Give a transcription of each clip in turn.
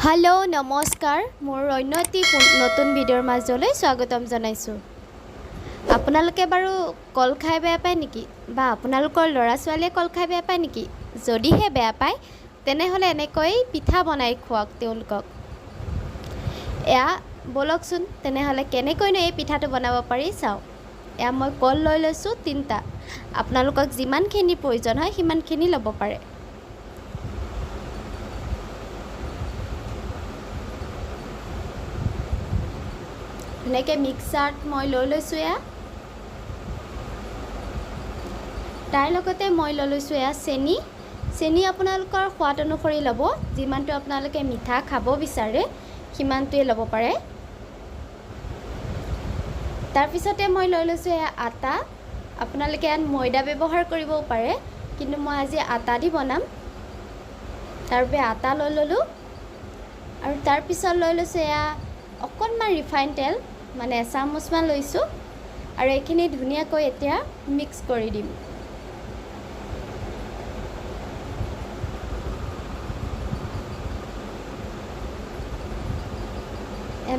Hello' নমস্কাৰ, মোৰ অন্য এটি নতুন ভিডিঅ'ৰ মাজলৈ স্বাগতম জনাইছোঁ। আপোনালোকে বাৰু কল খাই বেয়া পায় নেকি? বা আপোনালোকৰ ল'ৰা ছোৱালীয়ে কল খাই বেয়া পায় নেকি? যদিহে বেয়া পায় তেনেহ'লে এনেকৈ পিঠা বনাই খুৱাওক তেওঁলোকক। এয়া ব'লকচোন তেনেহ'লে কেনেকৈনো এই পিঠাটো বনাব পাৰি চাওঁ। এয়া মই কল লৈ লৈছোঁ 3টা, আপোনালোকক যিমানখিনি প্ৰয়োজন হয় সিমানখিনি ল'ব পাৰে। ধুনীয়াকৈ মিক্সাৰত মই লৈ লৈছোঁ এয়া। তাৰ লগতে মই লৈ লৈছোঁ এয়া চেনি। চেনি আপোনালোকৰ সোৱাদ অনুসৰি ল'ব, যিমানটো আপোনালোকে মিঠা খাব বিচাৰে সিমানটোৱে ল'ব পাৰে। তাৰপিছতে মই লৈ লৈছোঁ এয়া আটা। আপোনালোকে ইয়াত ময়দা ব্যৱহাৰ কৰিবও পাৰে, কিন্তু মই আজি আটা দি বনাম, তাৰ বাবে আটা লৈ ল'লোঁ। আৰু তাৰপিছত লৈ লৈছোঁ এয়া অকণমান ৰিফাইন তেল, মানে এচামুচমান লৈছোঁ। আৰু এইখিনি ধুনীয়াকৈ এতিয়া মিক্স কৰি দিম।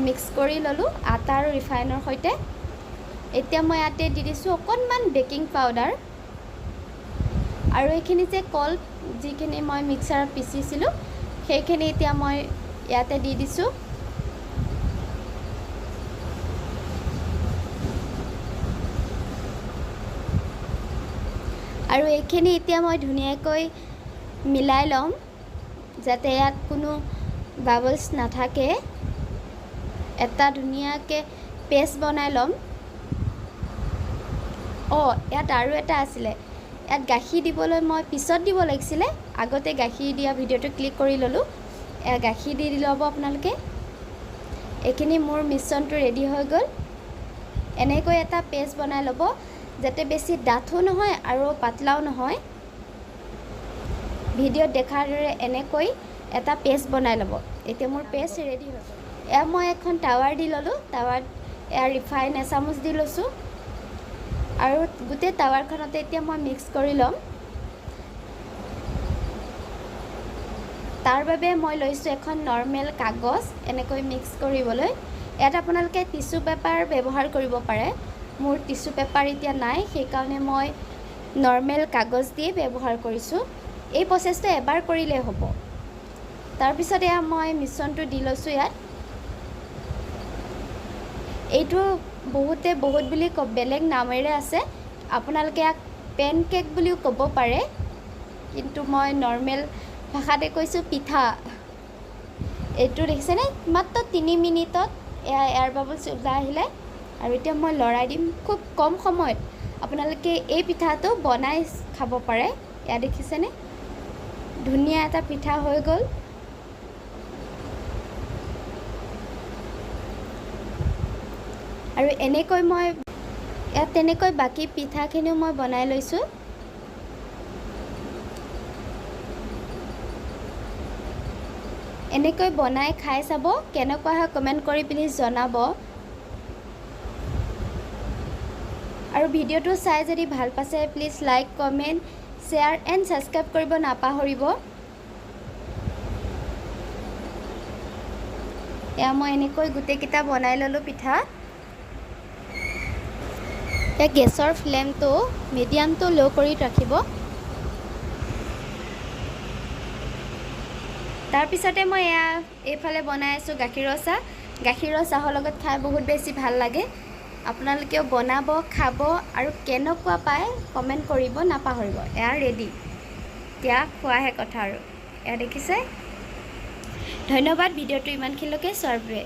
মিক্স কৰি ল'লোঁ আটা আৰু ৰিফাইনৰ সৈতে। এতিয়া মই ইয়াতে দি দিছোঁ অকণমান বেকিং পাউডাৰ। আৰু এইখিনি যে কল যিখিনি মই মিক্সাৰত পিচিছিলোঁ সেইখিনি এতিয়া মই ইয়াতে দি দিছোঁ। আৰু এইখিনি এতিয়া মই ধুনীয়াকৈ মিলাই ল'ম, যাতে ইয়াত কোনো বাবলছ নাথাকে। এটা ধুনীয়াকৈ পেষ্ট বনাই ল'ম। ইয়াত আৰু এটা আছিলে, ইয়াত গাখীৰ দিবলৈ মই পিছত দিব লাগিছিলে, আগতে গাখীৰ দিয়া ভিডিঅ'টো ক্লিক কৰি ল'লোঁ। এয়া গাখীৰ দি ল'ব আপোনালোকে। এইখিনি মোৰ মিশ্ৰণটো ৰেডি হৈ গ'ল। এনেকৈ এটা পেষ্ট বনাই ল'ব, যাতে বেছি ডাঠো নহয় আৰু পাতলাও নহয়। ভিডিঅ'ত দেখাৰ দৰে এনেকৈ এটা পেষ্ট বনাই ল'ব। এতিয়া মোৰ পেষ্ট ৰেডি হৈ গ'ল। এয়া মই এখন টাৱাৰ দি ল'লোঁ, টাৱাত এয়া ৰিফাইন এচামুচ দি লৈছোঁ। আৰু গোটেই টাৱাৰখনতে এতিয়া মই মিক্স কৰি ল'ম। তাৰ বাবে মই লৈছোঁ এখন নৰ্মেল কাগজ এনেকৈ মিক্স কৰিবলৈ। ইয়াত আপোনালোকে টিচু পেপাৰ ব্যৱহাৰ কৰিব পাৰে। মোৰ টিচু পেপাৰ এতিয়া নাই, সেইকাৰণে মই নৰ্মেল কাগজ দিয়ে ব্যৱহাৰ কৰিছোঁ। এই প্ৰচেছটো এবাৰ কৰিলেই হ'ব। তাৰপিছত এয়া মই মিশ্ৰণটো দি লৈছোঁ ইয়াত। এইটো বহুতে বহুত বুলি বেলেগ নামেৰে আছে, আপোনালোকে ইয়াক পেন কেক বুলিও ক'ব পাৰে, কিন্তু মই নৰ্মেল ভাষাতে কৈছোঁ পিঠা। এইটো দেখিছেনে, মাত্ৰ 3 মিনিটত এয়া এয়াৰ বাবলছ ওলাই আহিলে। আৰু এতিয়া মই লৰাই দিম। খুব কম সময়ত আপোনালোকে এই পিঠাটো বনাই খাব পাৰে। এয়া দেখিছেনে, ধুনীয়া এটা পিঠা হৈ গ'ল। আৰু এনেকৈ মই ইয়াত তেনেকৈ বাকী পিঠাখিনিও মই বনাই লৈছোঁ। এনেকৈ বনাই খাই চাব কেনেকুৱা হয়, কমেণ্ট কৰি প্লিজ জনাব। আৰু ভিডিঅ'টো চাই যদি ভাল পাইছে please like, comment, share and subscribe কৰিব নাপাহৰিব। এয়া মই এনেকৈ গোটেইকেইটা বনাই ল'লোঁ পিঠা। এতিয়া গেছৰ ফ্লেমটো মিডিয়াম টু ল' কৰি ৰাখিব। তাৰপিছতে মই এয়া এইফালে বনাই আছোঁ গাখীৰৰ চাহ। গাখীৰৰ চাহৰ লগত খাই বহুত বেছি ভাল লাগে। আপোনালোকেও বনাব, খাব আৰু কেনেকুৱা পায় কমেণ্ট কৰিব নাপাহৰিব। এয়া ৰেডি, এতিয়া খোৱাহে কথা আৰু। এয়া দেখিছে। ধন্যবাদ ভিডিঅ'টো ইমানখিনিলৈকে চোৱাৰ বাবে।